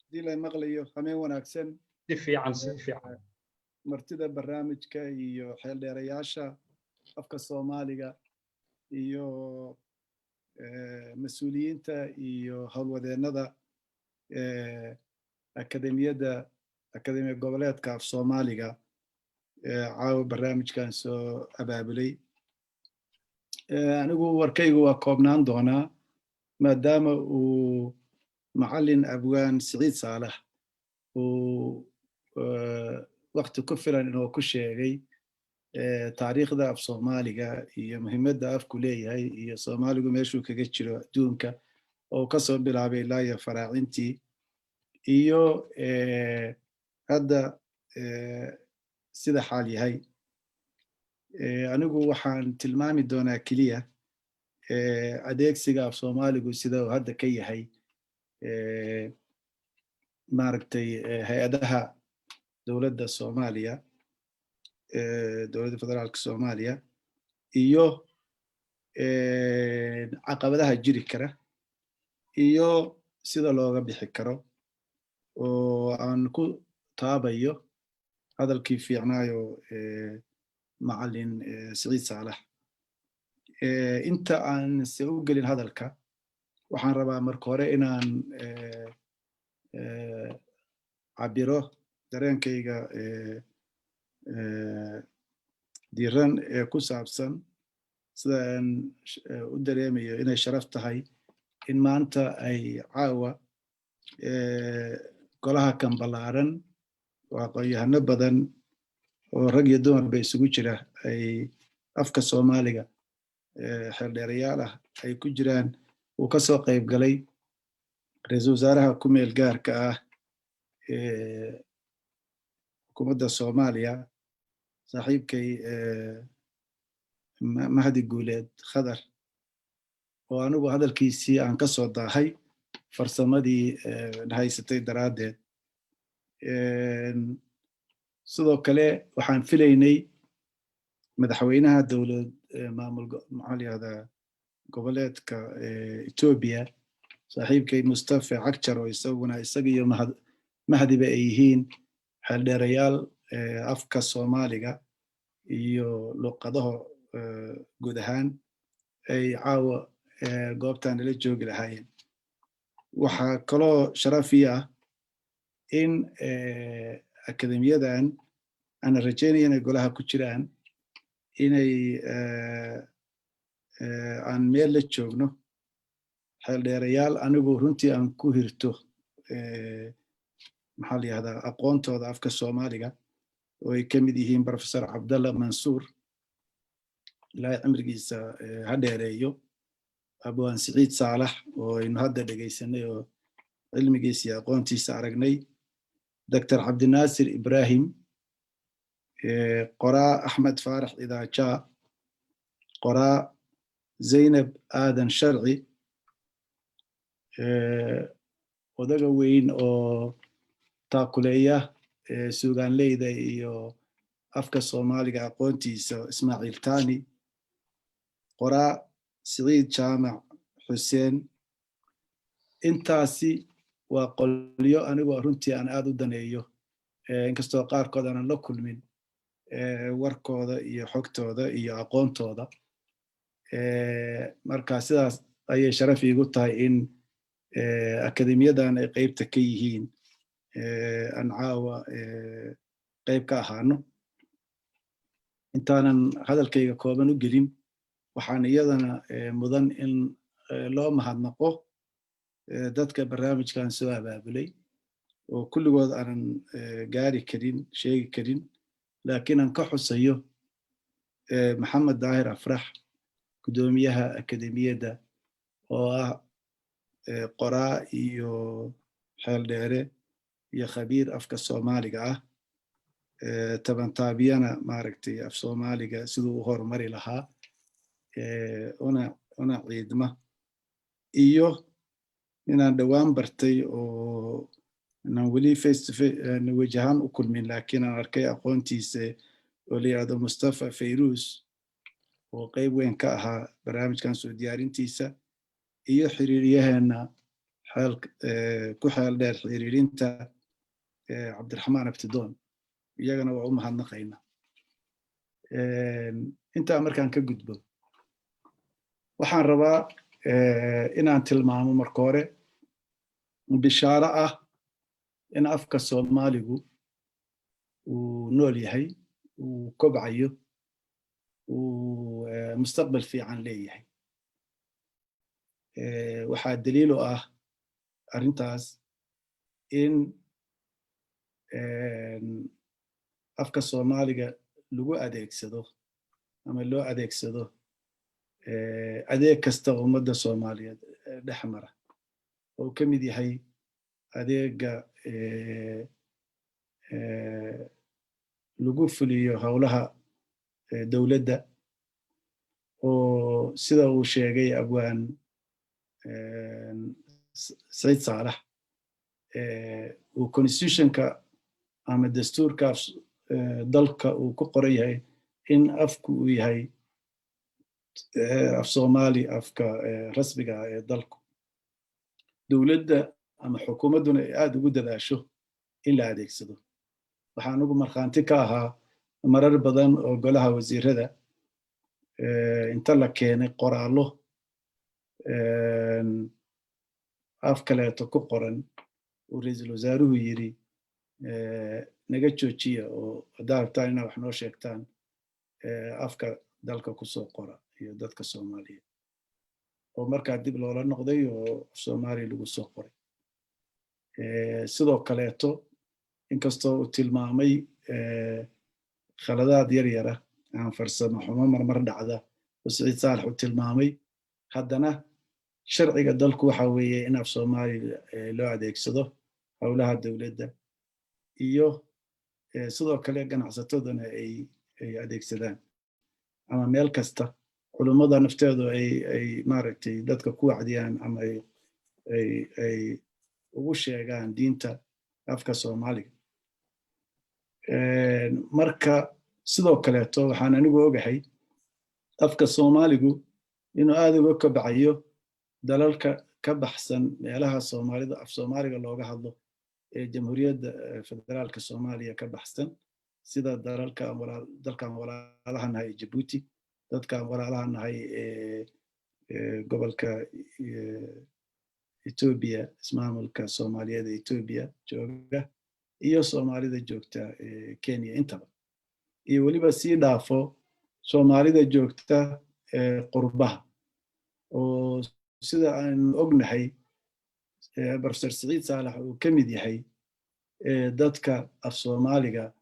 Hadii la maqlayo, hameen wanaagsan. Si fiican, si fiican. Martida barnaamijka iyo xeeldheerayaasha afka Soomaaliga iyo mas-uuliyiinta iyo howlwadeennada akademiyadda, Akademiya Goboleedka Af Soomaaliga, caawa barnaamijkan soo abaabulay. Anigu warkaygu waa koobnaan doonaa, maadaama uu macallin abwaan Siciid Saalax uu wakti ku filan inuu ku sheegay taariikhda af Soomaaliga iyo muhiimadda afku leeyahay iyo Soomaaligu meeshuu kaga jiro adduunka, oo kasoo bilaabay ilaa iyo faraacintii iyo hadda sida xaal yahay. Anigu waxaan tilmaami doonaa keliya adeegsiga af Soomaaligu sida uu hadda ka yahay, maaragtay, hay-adaha dowladda Soomaaliya, dowladda federaalka Soomaaliya, iyo caqabadaha jiri kara iyo sida looga bixi karo, oo aan ku taabayo hadalkii fiicnaayo macallin Siciid Saalax. Inta aan se u gelin hadalka, waxaan rabaa marka hore inaan cabiro dareenkayga diiran ee ku saabsan sida aan u dareemayo inay sharaf tahay in maanta ay caawa golaha kan ballaaran oo aqoon-yahano badan oo rag iyo dumarba isugu jira ay afka Soomaaliga xeeldheerayaal ah ay ku jiraan, uu ka soo qayb galay ra-iisul wasaaraha ku meel gaarka ah xukuumadda Soomaaliya, saaxiibkay Mahdi Guuleed Khadar, oo anigu hadalkiisii aan ka soo daahay farsamadii haysatay daraaddeed. Sidoo kale waxaan filaynay madaxweynaha dowlad maamul, maxaa la yihahdaa, goboleedka Etoobiya, saaxiibkay Mustafa Cagjar, oo isaguna, isaga iyo Mahdiba ay yihiin xeeldheerayaal afka Soomaaliga iyo luqadaha guud ahaan, ay caawa goobtan nala joogi lahaayeen. Waxaa kaloo sharafi ah in akademiyadan ana rajaynaya inay golaha ku jiraan, inay aan meel la joogno xeeldheerayaal anigu runtii aan ku hirto, maxaa la yihahdaa, aqoontooda afka Soomaaliga, oo ay ka mid yihiin Professor Cabdallah Mansuur, Ilaahay cimrigiisa ha dheereeyo, abwaan Siciid Saalax oo aynu hadda dhegaysanay oo cilmigiisa iyo aqoontiisa aragnay, Doctor Cabdinaasir Ibrahim, qoraa Axmed Faarax Idaaja, qoraa Zaynab Aadan Sharci, odaga weyn oo taakuleeya suugaanleyda iyo afka Soomaaliga aqoontiisa, Ismaaciil Tani, qoraa Siciid Jaamac Xuseen. Intaasi waa qolyo anigu runtii aan aad u daneeyo, inkastoo qaarkood aanan la kulmin warkooda iyo xogtooda iyo aqoontooda. Marka sidaas ayay sharaf iigu tahay in akademiyadan ay qeybta ka yihiin aan caawa qeyb ka ahaano. Intaanan hadalkayga kooban u gelin, waxaan iyadana mudan in loo mahadnaqo dadka barnaamijkan soo abaabulay, oo kulligood aanan gaari karin, sheegi karin, laakiin aan ka xusayo Maxamed Daahir Afrax, guddoomiyaha akademiyadda, oo ah qoraa iyo xeeldheere iyo khabiir afka Soomaaliga ah, tabantaabiyana, maaragtay, af Soomaaliga siduu u horumari lahaa una ciidma, iyo inaan dhowaan bartay oo inaan weli face to face, wajahaan u kulmin, laakiin aan arkay aqoontiisa, oo la yidhahdo Mustafa Fayrus, oo qayb weyn ka ahaa barnaamijkan soo diyaarintiisa, iyo xiriiryaheena Xeel ku xeel dheer xiriirinta, Cabdiraxmaan Abtidoon, iyagana waa u mahadnaqayna. Intaa markaan ka gudbo, waxaan rabaa inaan tilmaamo marka hore bishaaro ah in afka Soomaaligu uu nool yahay, uu kobcayo, uu mustaqbal fiican leeyahay. Waxaa daliil u ah arrintaas in afka Soomaaliga lagu adeegsado ama loo adeegsado adeeg kasta oo ummadda Soomaaliyeed dhex mara, oo ka mid yahay adeega lagu fuliyo howlaha dowladda, oo sida uu sheegay abwaan Saciid Saalax, uu constitutionka ama dastuurka dalka uu ku qoran yahay in afku uu yahay af Soomaali, afka rasmiga ah ee dalku, dowladda ama xukuumadduna ay aad ugu dadaasho in la adeegsado. Waxaan ugu markhaanti ka ahaa marar badan oo golaha wasiirada inta la keenay qoraallo af kaleeto ku qoran, uu ra-iisul wasaaruhu yidhi, "Naga joojiya, oo haddaa rabtaan inaad wax noo sheegtaan, afka dalka kusoo qora iyo dadka Soomaaliyeed," oo markaa dib loola noqday oo af Soomaaliya lagu soo qoray. Sidoo kaleeto, inkastoo uu tilmaamay khaladaad yar yara aan farsamo xumo marmar dhacda oo Siciid Saalax uu tilmaamay, haddana sharciga dalku waxa weeye in af Soomaali loo adeegsado howlaha dowladda, iyo sidoo kale ganacsataduna ay adeegsadaan, ama meel kasta culummada nafteedu ay maaragtay dadka ku wacdiyaan ama ay ugu sheegaan diinta afka Soomaaliga. Marka sidoo kaleeto waxaan anigu ogahay afka Soomaaligu inuu aad uga kobcayo dalalka ka baxsan meelaha Soomaalida af Soomaaliga looga hadlo ee Jamhuuriyadda Federaalka Soomaaliya ka baxsan, sida dalalka dalkan walaalaha nahay ee Jabuuti, dadkan walaalaha nahay ee gobolka Etoobiya, ismaamulka Soomaaliyeed ee Etoobiya jooga, iyo Soomaalida joogta Kenya intaba, iyo weliba sii dhaafo Soomaalida joogta qurbaha, oo sida aanu ognahay Professor Siciid Saalax uu ka mid yahay dadka af Soomaaliga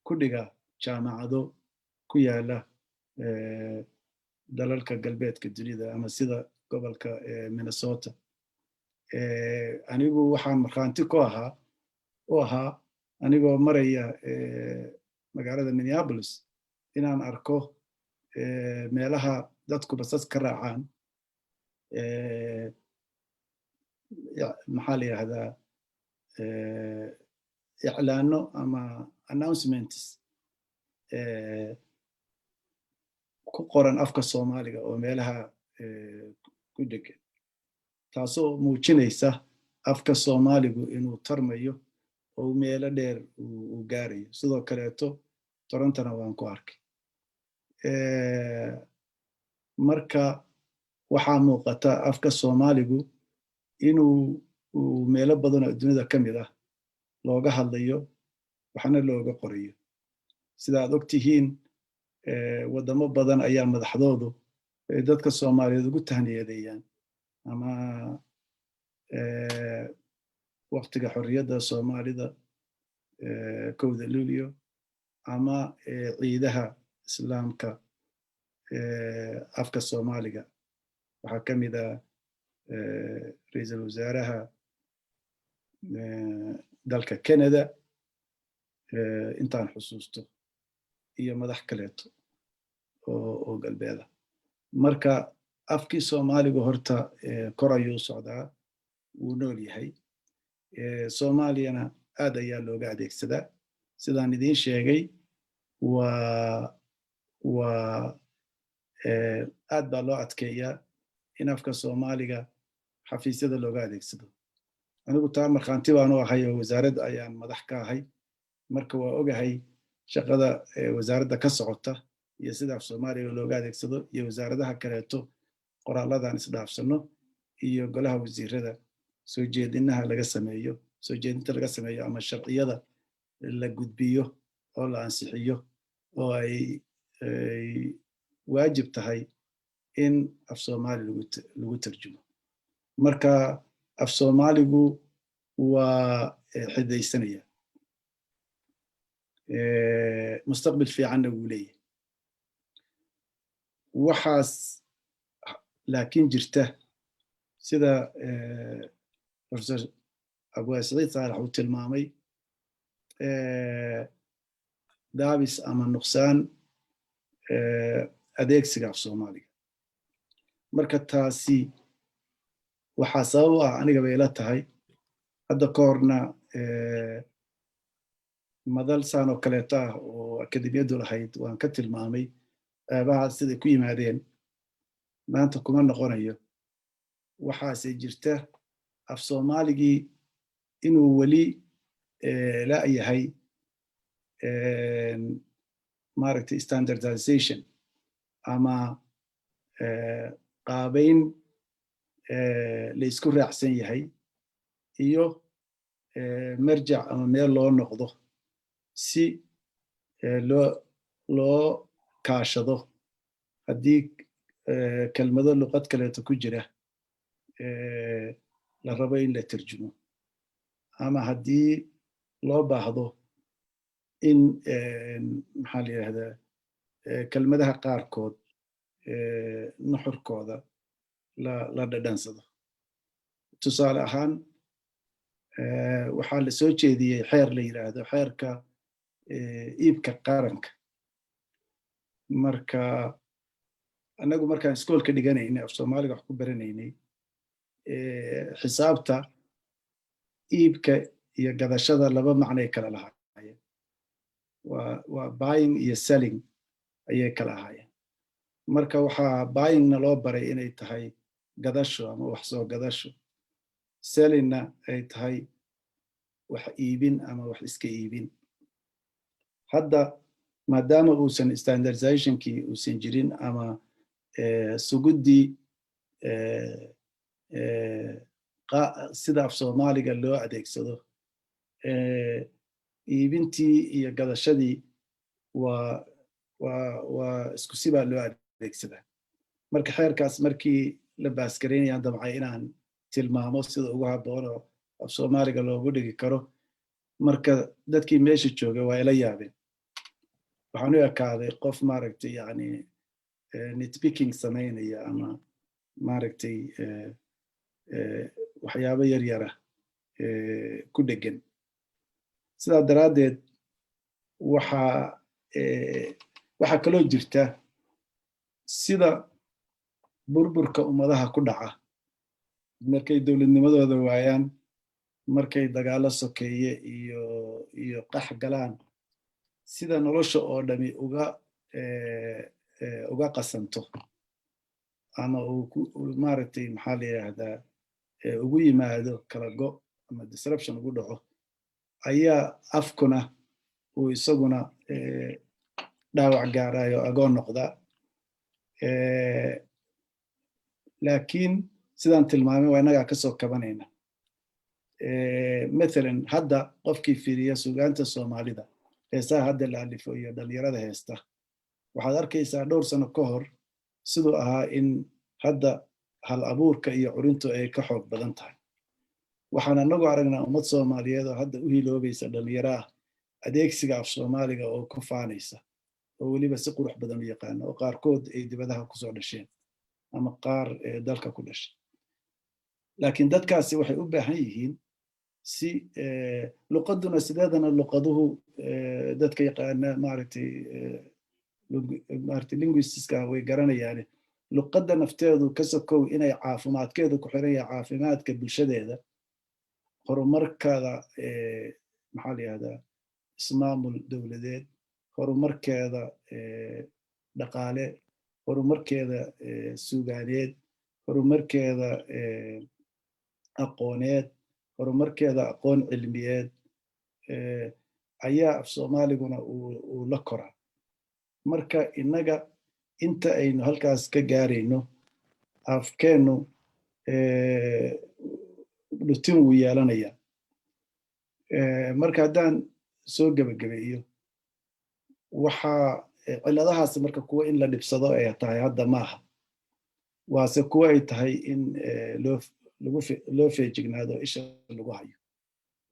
ku dhiga jaamacado ku yaala dalalka galbeedka dunida ama sida gobolka Minnesota. Anigu waxaan markhaanti ku ahaa u ahaa, anigoo maraya magaalada Minneapolis, inaan arko meelaha dadku basas ka raacaan, maxaa la yidhahdaa, iclaano ama announcements ku qoran afka Soomaaliga oo meelaha ku dhegan, taasoo muujinaysa afka Soomaaligu inuu tarmayo oo meelo dheer uu gaarayo. Sidoo kaleeto Torontona waan ku arkay. Marka waxaa muuqata afka Soomaaligu inuu uu meelo badan oo adduunyada ka mid ah looga hadlayo, waxna looga qorayo. Sida aad og tihiin, waddamo badan ayaa madaxdoodu dadka Soomaaliyeed ugu tahniyadeeyaan ama waktiga xorriyadda Soomaalida, 1-da Luulyo, ama ciidaha Islaamka afka Soomaaliga. Waxaa ka mid ah ra-iisul wasaaraha dalka Canada, intaan xusuusto, iyo madax kaleeto oo galbeeda. Marka afkii Soomaaligu horta kor ayuu socdaa, wuu nool yahay. Soomaaliyana aad ayaa looga adeegsadaa. Sidaan idiin sheegay, waa aad baa loo adkeeyaa in afka Soomaaliga xafiisyada looga adeegsado. Anigu taa markhaanti baanu ahay oo wasaaradda ayaan madax ka ahay. Marka waa ogahay shaqada wasaaradda ka socota iyo sida af Soomaaliga looga adeegsado, iyo wasaaradaha kaleeto qoraalladan isdhaafsano, iyo golaha wasiirada soo jeedinaha laga sameeyo, soo jeedinta laga sameeyo ama sharciyada la gudbiyo oo la ansixiyo oo ay waajib tahay in af Soomaali lagu tarjumo. Marka af Soomaaligu waa xidaysanaya, mustaqbal fiicanna wuu leeyahay. Waxaas laakiin jirta, sida Professor Abwaa Saciid Saalax uu tilmaamay, gaabis ama nuqsaan adeegsiga af Soomaaliga. Marka taasi waxaa sabab u ah, aniga bay ila tahay, hadda ka horna madal saan oo kaleeto ah oo akademiyaddu lahayd waan ka tilmaamay ceebahaas siday ku yimaadeen, maanta kuma noqonayo. Waxaase jirta af Soomaaligii inuu weli la'yahay, maaragtay, standardization ama qaabayn la isku raacsan yahay iyo marjac ama meel loo noqdo si loo kaashado haddii kelmado luqad kaleeto ku jira la rabo in la terjumo ama haddii loo baahdo in, maxaa la yidhahdaa, kelmadaha qaarkood nuxurkooda la dhadhansado. Tusaale ahaan, waxaa la soo jeediyey xeer la yidhaahdo xeerka iibka qaranka. Marka annagu markaan iskoolka dhiganaynay, af Soomaaliga wax ku baranaynay, xisaabta iibka iyo gadashada laba macnay kala lahaayeen, waa buying iyo selling ayay kala ahaayeen. Marka waxaa buyingna loo baray inay tahay gadasho ama wax soo gadasho, sellingna ay tahay wax iibin ama wax iska iibin. Hadda maadaama uusan standardizationkii uusan jirin ama suguddii sida af Soomaaliga loo adeegsado, iibintii iyo gadashadii waa isku sibaa loo adeegsadaa. Marka xeerkaas markii la baaskaraynayaan damcay inaan tilmaamo sida ugu habboon oo af Soomaaliga loogu dhigi karo. Marka dadkii meesha joogay waa ila yaabeen. Waxaan u ekaaday qof, maaragtay, yani nitpicking samaynaya ama, maaragtay, waxyaabo yar yara ku dhegan. Sidaa daraaddeed waxaa kaloo jirta, sida burburka ummadaha ku dhaca markay dowladnimadooda waayaan, markay dagaallo sokeeye iyo qax galaan, sida nolosha oo dhami uga qasanto ama uu, maaragtay, maxaa la yidhaahdaa, ugu yimaado kala go ama disruption ugu dhaco, ayaa afkuna uu isaguna dhaawac gaarayo, agoon noqdaa. Laakiin sidaan tilmaamay, waa innagaa kasoo kabanayna. Mathalan, hadda qofkii fiiriya sugaanta Soomaalida, heesaha hadda la alifo iyo dhalinyarada heesta, waxaad arkaysaa dhowr sano ka hor siduu ahaa in hadda hal abuurka iyo curintu ay ka xoog badan tahay. Waxaan anagu aragnaa ummad Soomaaliyeed oo hadda u hiloobaysa, dhalinyaro ah, adeegsiga af Soomaaliga oo ku faanaysa, oo weliba si qurux badan u yaqaana, oo qaarkood ay dibadaha kusoo dhasheen ama qaar dalka ku dhashay. Laakiin dadkaasi waxay u baahan yihiin si luqaduna sideedana luqaduhu, dadka yaqaana, maaragtay, linguisticska way garanayaane, luqadda nafteedu ka sokow inay caafimaadkeedu ku xiran yahay caafimaadka bulshadeeda, horumarkeeda, maxaa la yihahdaa, ismaamul dowladeed, horumarkeeda dhaqaale, horumarkeeda suugaaneed, horumarkeeda aqooneed. Horumarkeeda aqoon cilmiyeed ayaa af Soomaaliguna uu la koraa. Marka innaga inta aynu halkaas ka gaarayno, afkeennu dhutin wuu yeelanayaa. Marka haddaan soo gebagabeeyo, waxaa cilladahaasi marka kuwa in la dhibsado ay tahay hadda maaha, waase kuwa ay tahay in loo feejignaado, isha lagu hayo,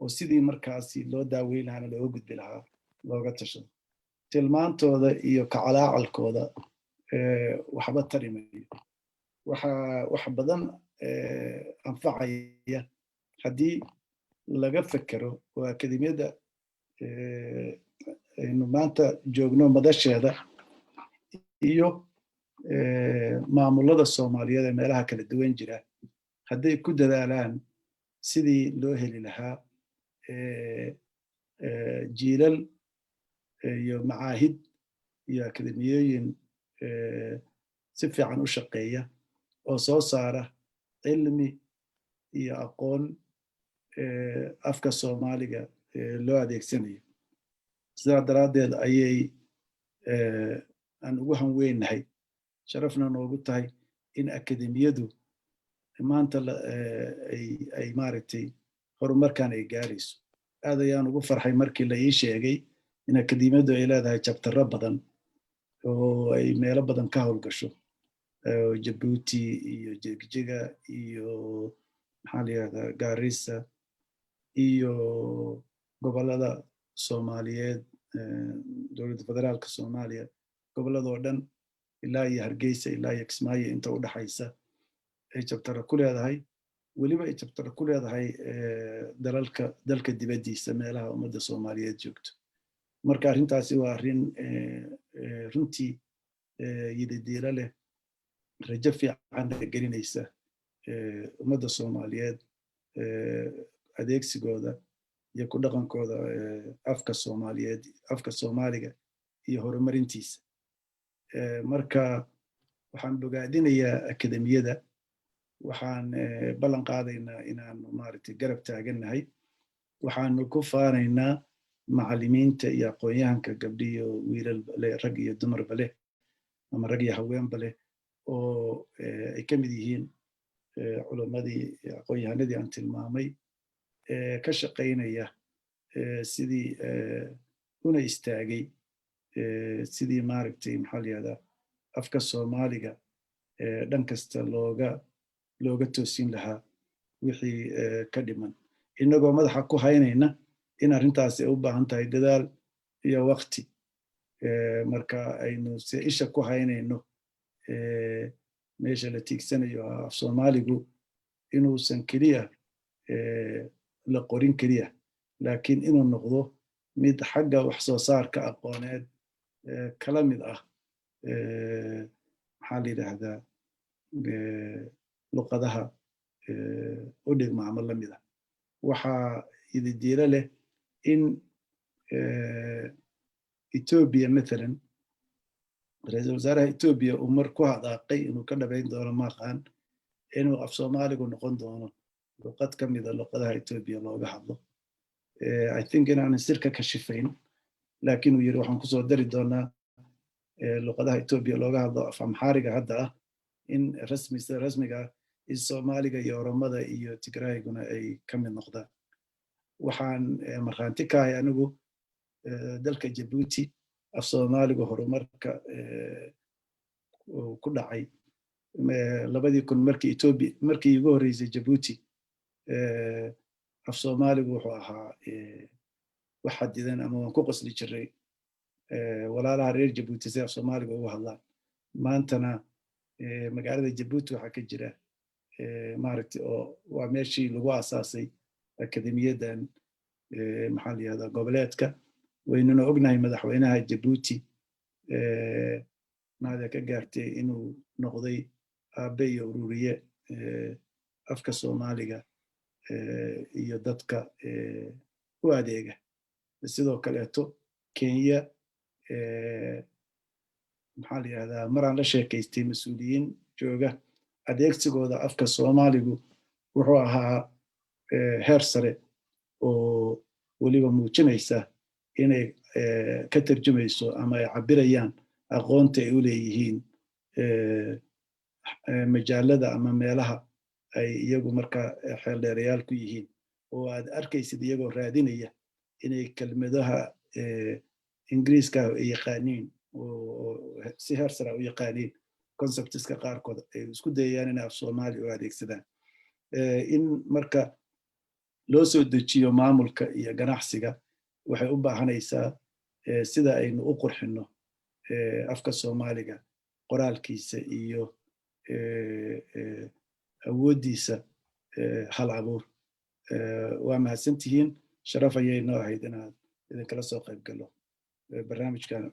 oo sidii markaasi loo daaweyn lahaana looga gudbi lahaa looga tashado. Tilmaantooda iyo kacalaacalkooda waxba tari mayo. Waxa wax badan anfacaya haddii laga fekero oo akademiyadda aynu maanta joogno madasheeda iyo maamulada Soomaaliyeed ee meelaha kala duwan jira hadday ku dadaalaan sidii loo heli lahaa jiilal iyo macaahid iyo akademiyooyin si fiican u shaqeeya oo soo saara cilmi iyo aqoon afka Soomaaliga loo adeegsanayo. Sidaa daraaddeed ayay aan ugu hanweynahay, sharafna noogu tahay in akademiyadu maanta ay maaragtay horumarkan ay gaarayso. Aad ayaan ugu farxay markii la ii sheegay in akademiyadu ay leedahay chaptero badan oo ay meelo badan ka howlgasho, Jabuuti iyo Jigjiga iyo, maxaa la yihahdaa, Garissa iyo gobollada Soomaaliyeed, Dowladda Federaalka Soomaaliya gobolladoo dhan, ilaa iyo Hargeysa, ilaa iyo Kismaayo inta u dhaxaysa ay chaptero ku leedahay. Weliba ay chaptero ku leedahay dalalka, dalka dibaddiisa, meelaha ummadda Soomaaliyeed joogto. Marka arrintaasi waa arrin runtii yididiilo leh, rajo fiicanna gelinaysa ummadda Soomaaliyeed adeegsigooda iyo ku dhaqankooda afka Soomaaliyeed, afka Soomaaliga iyo horumarintiisa. Marka waxaan bogaadinayaa akademiyada, waxaan ballan qaadaynaa inaanu maaragtay garab taagannahay. Waxaanu ku faanaynaa macallimiinta iyo aqoon-yahanka, gabdhiyo wiilal leh, rag iyo dumarba leh ama rag iyo haweenba leh, oo ay ka mid yihiin culimmadii, aqoon-yahanadii aan tilmaamay, ka shaqaynaya sidii una istaagay sidii maaragtay, maxaa la yihahdaa, afka Soomaaliga dhan kasta looga toosin lahaa wixii ka dhiman, innagoo madaxa ku haynayna in arrintaasi ay u baahan tahay dadaal iyo wakti. Marka aynu se isha ku haynayno meesha la tiigsanayo, af Soomaaligu inuusan keliya la qorin keliya, laakiin inuu noqdo mid xagga wax soo saarka aqooneed kala mid ah, maxaa la yidhaahdaa, luqadaha u dhigma ama la mid ah. Waxaa ididiilo leh in Ethiopia mathalan, ra-iisul wasaaraha Ethiopia uu mar ku hadaaqay inuu ka dhabayn doono, maaqaan, inuu af Soomaaligu noqon doono luqad ka mida luqadaha Ethiopia looga hadlo. I think inaanan sirka kashifayn, laakiin uu yiri waxaan kusoo dari doonaa luqadaha Ethiopia looga hadlo af Amxaariga hadda ah in rasmi, sida rasmiga ah, in Soomaaliga iyo Oromada iyo Tigrayguna ay ka mid noqdaan. Waxaan markhaanti ka ahay anigu dalka Jabuuti af Soomaaligu horumarka ku dhacay 2000 markii Ethiopia, markii igu horreysay Jabuuti, af Soomaaligu wuxuu ahaa wax xadidan ama waan ku qosli jiray walaalaha reer Jabuuti si af Soomaaliga ugu hadlaan. Maantana magaalada Jabuuti waxaa ka jira maaragtay, oo waa meeshii lagu asaasay akademiyadan, maxaa la yihahdaa, goboleedka. Waynuna ognahay madaxweynaha Jabuuti maada ka gaartay inuu noqday aabe iyo ururiye afka Soomaaliga iyo dadka u adeega. Sidoo kaleeto Kenya, maxaa la yihahdaa, maraan la sheekaystay mas-uuliyiin jooga, adeegsigooda afka Soomaaligu wuxuu ahaa Heer sare oo weliba muujinaysa inay ka tarjumayso ama ay cabirayaan aqoonta ay u leeyihiin majaalada ama meelaha ay iyagu marka xeeldheerayaal ku yihiin, oo aad arkaysid iyagoo raadinaya inay kelmadaha Ingiriiska ay yaqaaniin oo si heer sare u yaqaaniin, concepts ka qaarkood ay isku dayayaan inay af Soomaali u adeegsadaan. In marka loo soo dejiyo maamulka iyo ganacsiga waxay u baahanaysaa sida aynu u qurxinno afka Soomaaliga, qoraalkiisa iyo awooddiisa hal abuur. Waa mahadsantihiin. Sharaf ayay noo ahayd inaad idinkala soo qayb galo barnaamijkan.